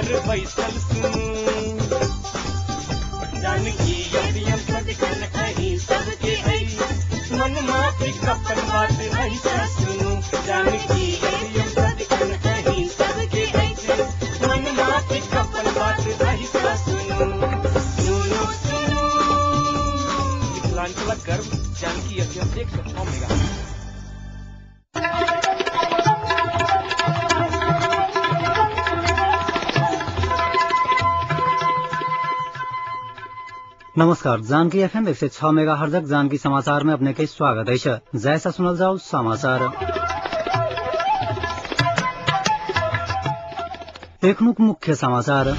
पर बैसल सुनू। जानकी एफएम सदिखन अहीं सबके अछि, मन माफिक अपन बात अहीं सुनू। जानकी एफएम सदिखन अहीं सबके अछि, मन माफिक अपन बात अहीं सुनू। सुनू सुनू मिथिलांचलक गर्व जानकी एफएम 106 मेगा। नमस्कार, जानकी एफएम 106 मेगाहर्जक जानकी समाचार में अपने के स्वागत है। जैसा सुनल जाओ समाचार। एखनुक मुख्य समाचार।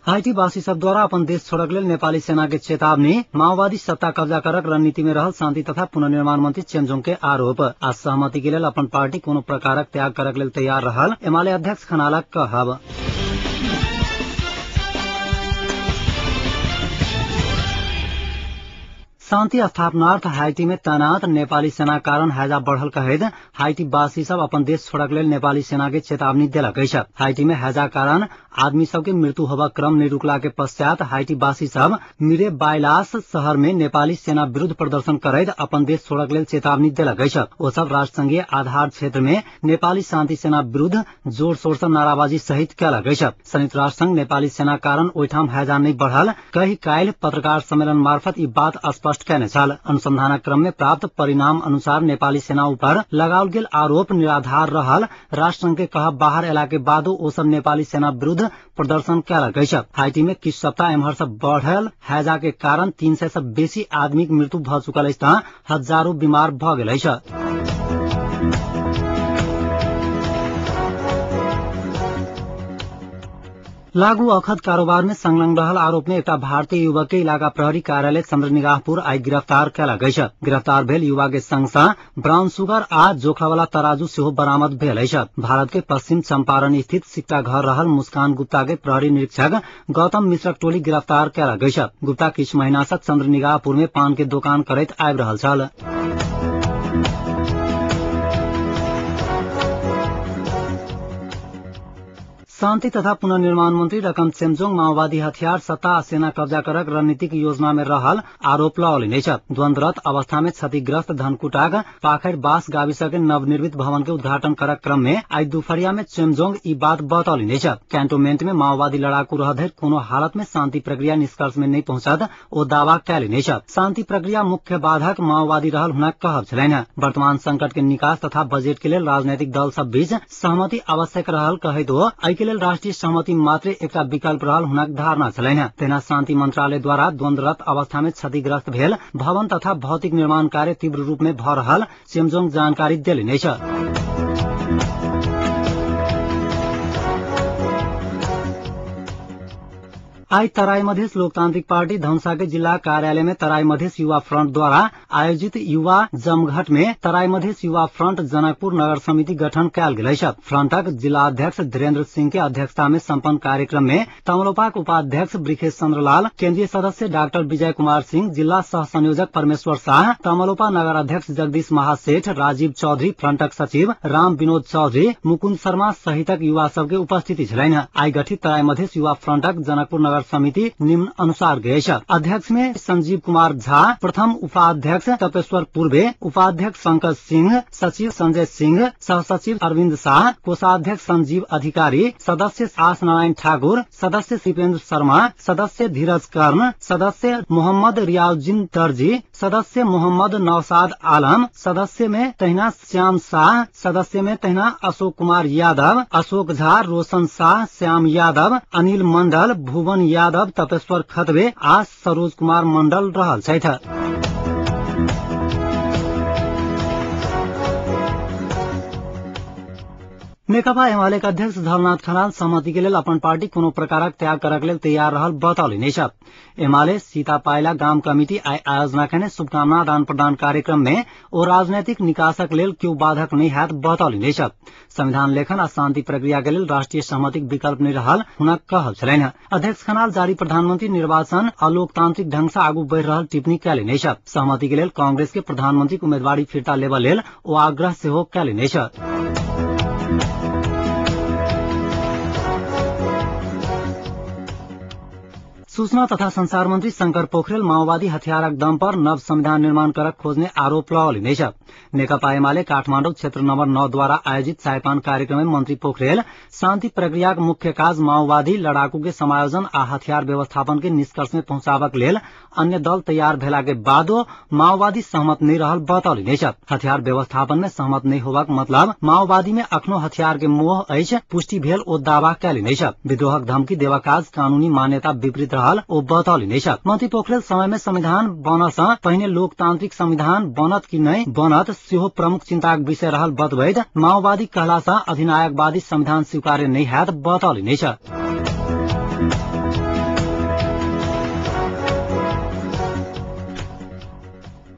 हाइटी वासी सब द्वारा अपन देश छोड़क लेल नेपाली सेना के चेतावनी, माओवादी सत्ता कब्जा करक रणनीति में रहल शांति तथा पुनर्निर्माण मंत्री चेमजोङ के आरोप। आज सहमति के लेल अपन पार्टी कोनो प्रकारक त्याग करक लेल तैयार रहल एमाले अध्यक्ष खनालक कहब। शान्ति स्थापनार्थ हाइटी में तैनात नेपाली सेना कारण हैजा बढ़ल कहैत हाइटी वासी सब अपन देश छोड़क लेल नेपाली सेना के चेतावनी देलक अछि। हाइटी में हैजा कारण आदमी सबके मृत्यु होबाक क्रम नहि रुकला के पश्चात हाइटी वासी सब मिरे बाइलास शहर में नेपाली सेना विरूद्ध प्रदर्शन करैत अपन देश छोड़क लेल चेतावनी देलक अछि। ओ सब राष्ट्रसंघीय आधार क्षेत्र में नेपाली शान्ति सेना विरूद्ध जोर शोर सँ नाराबाजी सहित कयलक अछि। संयुक्त राष्ट्र संघ नेपाली सेना कारण ओहिठाम हैजा नहि बढ़ल कहि काल्हि पत्रकार सम्मेलन मार्फत ई बात स्पष्ट कयने छल। अनुसंधानक क्रम में प्राप्त परिणाम अनुसार नेपाली सेना ऊपर लगाओल गेल आरोप निराधार रहल राष्ट्रसंघ के कहब बाहर एला के बादो ओ सब नेपाली सेना विरूद्ध प्रदर्शन कयलक अछि। हाइटी में किछु सप्ताह एम्हर से बढ़ल हैजा के कारण 300 से बेसी आदमी के मृत्यु भऽ चुकल अछि तऽ हजारों बीमार भऽ गेल अछि। लागू औखध कारोबार में संलग्न रहल आरोप में एकटा भारतीय युवक के इलाका प्रहरी कार्यालय चंद्रनिगाहपुर आई गिरफ्तार कयलक अछि। गिरफ्तार भेल युवा के संग सँ ब्राउन सुगर आ जोखलावाला तराजू सेहो बरामद भेल अछि। भारत के पश्चिम चंपारण स्थित सिक्का घर रहल मुस्कान गुप्ता के प्रहरी निरीक्षक गौतम मिश्रक टोली गिरफ्तार कयलक अछि। गुप्ता किछु महीना सँ चंद्रनिगाहपुर में पान के दोकान करैत आबि रहल छल। शान्ति तथा पुनर्निर्माण मंत्री रकम चेमजोङ माओवादी हथियार सत्ता आ सेना कब्जा करक रणनीतिक योजना में रहल आरोप लगौलनि अछि। द्वंद्वरत अवस्था में क्षतिग्रस्त धनकुटाक पाखर बास गाविस के नवनिर्मित भवन के उद्घाटन करक क्रम में आई दुपहरिया में चेमजोङ ई बात बतौलनि अछि। कैंटोनमेंट में माओवादी लड़ाकू रहधरि कोनो हालत में शान्ति प्रक्रिया निष्कर्ष में नहि पहुंचत ओ दावा कयलनि अछि। शान्ति प्रक्रिया मुख्य बाधक माओवादी रहल हुनक कहब छलनि। वर्तमान संकट के निकास तथा बजेट के लेल राजनैतिक दल सब बीच सहमति आवश्यक रहल कहैत ओ एहि के लेल राष्ट्रीय सहमति मात्र एकटा विकल्प रहल हुनक धारणा छलनि। तहिना शान्ति मंत्रालय द्वारा द्वंद्वरत अवस्था में क्षतिग्रस्त भेल भवन तथा भौतिक निर्माण कार्य तीव्र रूप में भऽ रहल चेमजोङ जानकारी देलनि अछि। आई तराई मधेस लोकतांत्रिक पार्टी धनुषा के जिला कार्यालय में तराई मधेस युवा फ्रंट द्वारा आयोजित युवा जमघट में तराई मधेस युवा फ्रंट जनकपुर नगर समिति गठन कयल गेल अछि। फ्रंटक जिला अध्यक्ष धीरेन्द्र सिंह के अध्यक्षता में सम्पन्न कार्यक्रम में तमलोपाक उपाध्यक्ष ब्रिखेश चंद्र लाल, केन्द्रीय सदस्य डॉक्टर विजय कुमार सिंह, जिला सह संयोजक परमेश्वर शाह, तमलोपा नगर अध्यक्ष जगदीश महासेठ, राजीव चौधरी, फ्रंटक सचिव राम विनोद चौधरी, मुकुन्द शर्मा सहितक युवा सबके उपस्थिति छलनि। आई गठित तराई मधेस युवा फ्रंटक जनकपुर नगर समिति निम्न अनुसार गए। अध्यक्ष में संजीव कुमार झा, प्रथम उपाध्यक्ष तपेश्वर पूर्वे, उपाध्यक्ष पंकज सिंह, सचिव संजय सिंह, सहसचिव अरविंद शाह, कोषाध्यक्ष संजीव अधिकारी, सदस्य आस नारायण ठाकुर, सदस्य शिपेन्द्र शर्मा, सदस्य धीरज कर्ण, सदस्य मोहम्मद रियाउद्दीन दर्जी, सदस्य मोहम्मद नौसाद आलम, सदस्य में तहिना श्याम शाह, सदस्य में तहिना अशोक कुमार यादव, अशोक झा, रोशन शाह, श्याम यादव, अनिल मंडल, भुवन यादव, तपेश्वर खतबे आ सरोज कुमार मंडल रहल छथि। नेकपा एमाले के अध्यक्ष झलनाथ खनाल सहमति के लेल अपन पार्टी कोनो प्रकारक त्याग करक लेल तैयार रहल बतौलनि अछि। एमाले सीता पाइला गाम कमिटी आइ आयोजना केने शुभकामना आदान प्रदान कार्यक्रम में ओ राजनैतिक निकासक लेल केओ बाधक नहि हैत बतौलनि अछि। संविधान लेखन आ शांति प्रक्रिया के लेल राष्ट्रीय सहमतिक विकल्प नहि रहल हुनक कहब छलनि। अध्यक्ष खनाल जारी प्रधानमंत्री निर्वाचन अलोकतांत्रिक ढंग से आगू बढ़ि रहल टिप्पणी कयलनि अछि। सहमति के लेल कांग्रेस के प्रधानमंत्री उम्मीदवारी फिर्ता लेबऽ लेल ओ आग्रह सेहो कयलनि अछि। सूचना तथा संचार मंत्री शंकर पोखरेल माओवादी हथियारक दम पर नव संविधान निर्माण करक खोजने आरोप लगौलनि अछि। नेकपा एमाले काठमाडौँ क्षेत्र नम्बर 9 द्वारा आयोजित चायपान कार्यक्रम में मंत्री पोखरेल शांति प्रक्रियाक मुख्य काज माओवादी लड़ाकू के समायोजन आ हथियार व्यवस्थापन के निष्कर्ष में पहुंचाबक लेल अन्य दल तैयार भेला के बादो माओवादी सहमत नहि रहल बतौलनि अछि। हथियार व्यवस्थापन में सहमत नहि होबाक मतलब माओवादी में अखनो हथियार के मोह अछि पुष्टि भेल ओ दावा कयलनि अछि। विद्रोहक धमकी देबाक काज कानूनी मान्यता विपरीत रहल ओ बतौलनि अछि। मंत्री पोखरेल समय में संविधान बनऽ सँ पहिने लोकतांत्रिक संविधान बनत कि नहि बनत सेहो प्रमुख चिंताक विषय रहल बतबैत माओवादी कहला सँ अधिनायकवादी संविधान स्वीकार्य नहि हैत बतौलनि अछि।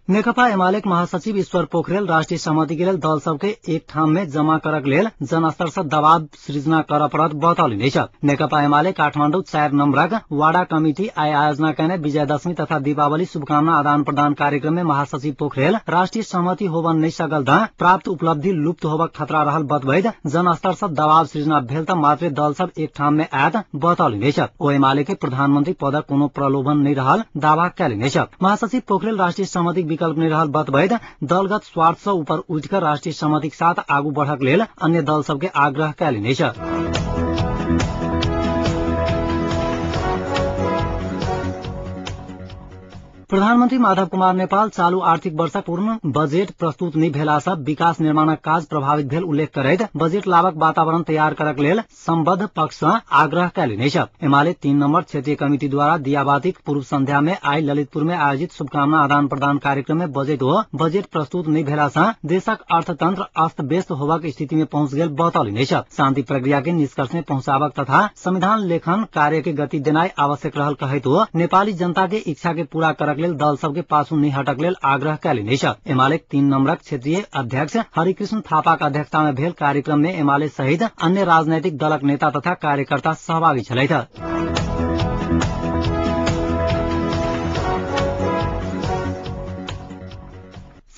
नेकपा एमालेक महासचिव ईश्वर पोखरेल राष्ट्रीय सहमति के लेल दल सबके एक ठाम में जमा करक लेल जनस्तर से दबाव सृजना करऽ पड़त बतौलनि अछि। नेकपा एमाले काठमाडौँ 4 नम्बरक वाडा कमिटी आइ आयोजना केने विजयदशमी तथा दीपावली शुभकामना आदान प्रदान कार्यक्रम में महासचिव पोखरेल राष्ट्रीय सहमति होबन नहि सकल त प्राप्त उपलब्धि लुप्त होबक खतरा रहल बतबैत जनस्तर से दबाव सृजना भेल त मात्रे दल सब एक ठाम में आयत बतौलनि अछि। ओ एमाले के प्रधानमंत्री पदक कोनो प्रलोभन नहि रहल दावा कयलनि अछि। महासचिव पोखरेल राष्ट्रीय सहमति विकल्प नहि रहल बतबैत दलगत स्वार्थ से ऊपर उठिकर राष्ट्रीय सहमतिक साथ आगू बढ़क लेल अन्य दल सबके आग्रह कयलनि अछि। प्रधानमंत्री माधव कुमार नेपाल चालू आर्थिक वर्ष पूर्ण बजेट प्रस्तुत नहि भेला सँ विकास निर्माणक काज प्रभावित भेल उल्लेख करैत बजेट लाबक वातावरण तैयार करक लेल सम्बद्ध पक्ष सँ आग्रह कयलनि अछि। एमाले 3 नम्बर क्षेत्रीय कमिटी द्वारा दियाबातीक पूर्व संध्या में आइ ललितपुर में आयोजित शुभकामना आदान प्रदान कार्यक्रम में बजेट हो बजेट प्रस्तुत नहि भेला सँ देशक अर्थतंत्र अस्त व्यस्त होबाक स्थिति में पहुंच गेल बतौलनि अछि। शांति प्रक्रिया के निष्कर्ष में पहुंचाबक तथा संविधान लेखन कार्य के गति देनाइ आवश्यक रहल कहैत हो नेपाली जनता के इच्छा के पूरा करक लेल दल सबके पाछू नहि हटक लेल आग्रह कयलनि अछि। एमाले 3 नम्बरक क्षेत्रीय अध्यक्ष हरिकृष्ण थापाक अध्यक्षता में भेल कार्यक्रम में एमाले सहित अन्य राजनैतिक दलक नेता तथा कार्यकर्ता सहभागी छलथि।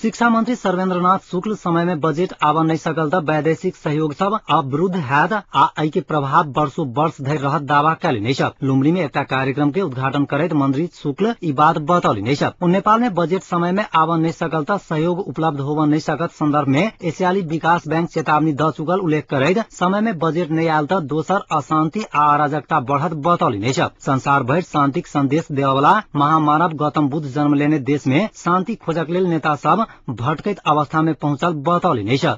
शिक्षा मंत्री सर्वेन्द्रनाथ शुक्ल समय में बजेट आबऽ नहि सकल त वैदेशिक सहयोग सब अवरुद्ध हैत आ एहि के प्रभाव वर्षो वर्ष धरि रहत दावा कयलनि अछि। लुम्बिनी में एकटा कार्यक्रम के उद्घाटन करैत मंत्री शुक्ल ई बात बतौलनि अछि। ओ नेपाल में बजेट समय में आबऽ नहि सकल त सहयोग उपलब्ध होबऽ नहि सकत संदर्भ में एशियाली विकास बैंक चेतावनी द चुकल उल्लेख करैत समय में बजेट नहि आयल त दोसर अशांति आ अराजकता बढ़त बतौलनि अछि। संसार भरि शांतिक संदेश देबऽवला महामानव गौतम बुद्ध जन्म लेने देश में शांति खोजक लेल नेता सब भटकैत अवस्था में पहुंचल बतौलनि अछि।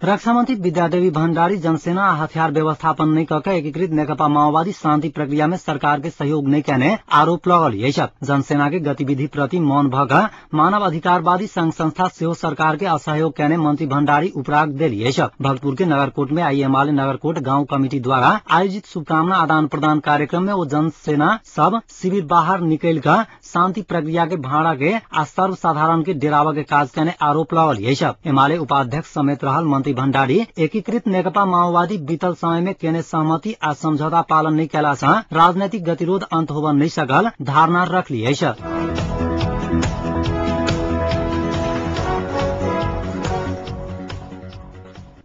रक्षा मंत्री विद्यादेवी भण्डारी जनसेना आ हथियार व्यवस्थापन नहि कऽ के एकीकृत नेकपा माओवादी शांति प्रक्रिया में सरकार के सहयोग नहि केने आरोप लगल अछि। जनसेना के गतिविधि प्रति मौन भऽ कऽ मानव अधिकारवादी संघ संस्था सेहो सरकार के असहयोग केने मंत्री भण्डारी उपराग देली अछि। भक्तपुर के नगरकोट में आई एमाले नगरकोट गांव कमिटी द्वारा आयोजित शुभकामना आदान प्रदान कार्यक्रम में ओ जनसेना सब शिविर बाहर निकलि कऽ शांति प्रक्रिया के भाड़ा के आ सर्वसाधारण के डेराबऽ के काज केने आरोप लगल अछि। एमाले उपाध्यक्ष समेत रहल मंत्री भण्डारी एकीकृत नेकपा माओवादी बीतल समय में केने सहमति आ समझौता पालन नहि केला सँ राजनैतिक गतिरोध अंत होबऽ नहि सकल धारणा रखली अछि।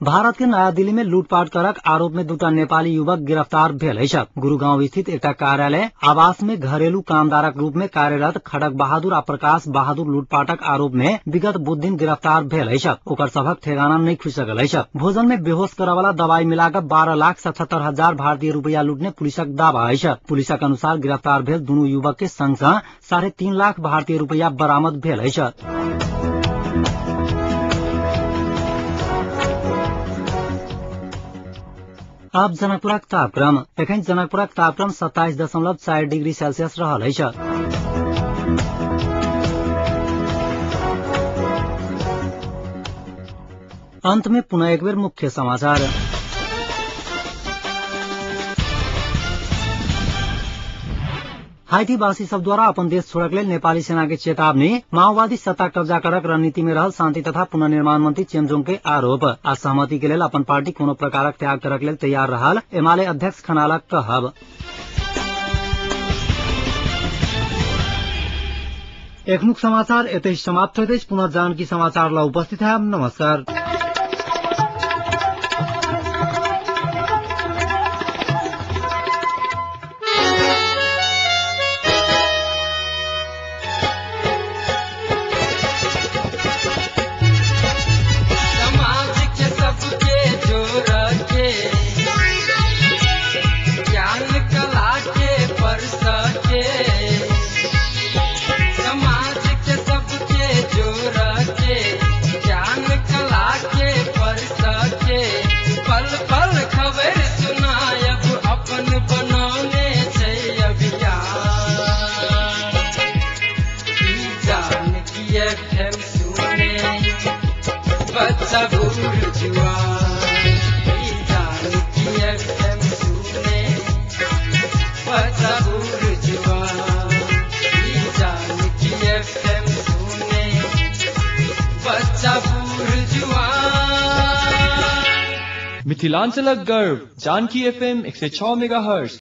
भारत के नया दिल्ली में लूटपाट करक आरोप में दूटा नेपाली युवक गिरफ्तार भेल अछि। गुरुगांव स्थित एकटा कार्यालय आवास में घरेलू कामदारक रूप में कार्यरत खड़क बहादुर आ प्रकाश बहादुर लूटपाटक आरोप में विगत बुध दिन गिरफ्तार भेल अछि। ओकर सभक ठेगाना नहि खुजि सकल अछि। भोजन में बेहोश करऽ वाला दवाई मिलाकऽ 12,77,000 भारतीय रुपया लूटने पुलिसक दावा अछि। पुलिसक अनुसार गिरफ्तार भेल दुनू युवक के संग सँ 3.5 लाख भारतीय रुपया बरामद भेल अछि। अब जनकपुरक तापक्रम। एखन जनकपुरक तापक्रम 27.4 डिग्री सेल्सियस रहल अछि। अंत में पुनः एक बेर मुख्य समाचार। हाइतीवासी सब द्वारा अपन देश छोड़क लेल नेपाली सेना के चेतावनी। माओवादी सत्ता कब्जा करक रणनीति में रहल शान्ति तथा पुनर्निर्माण मंत्री चेमजोङ के आरोप। आ सहमति के लेल अपन पार्टी कोनो प्रकारक त्याग करक लेल तैयार रहल एमाले अध्यक्ष खनालक कहब। एखनुक समाचार एतै समाप्त होइत अछि। पुनः जानकी समाचार ला उपस्थित है। नमस्कार। मिथिलांचलक गर्व जानकी एफएम 106 मेगाहर्ट्ज।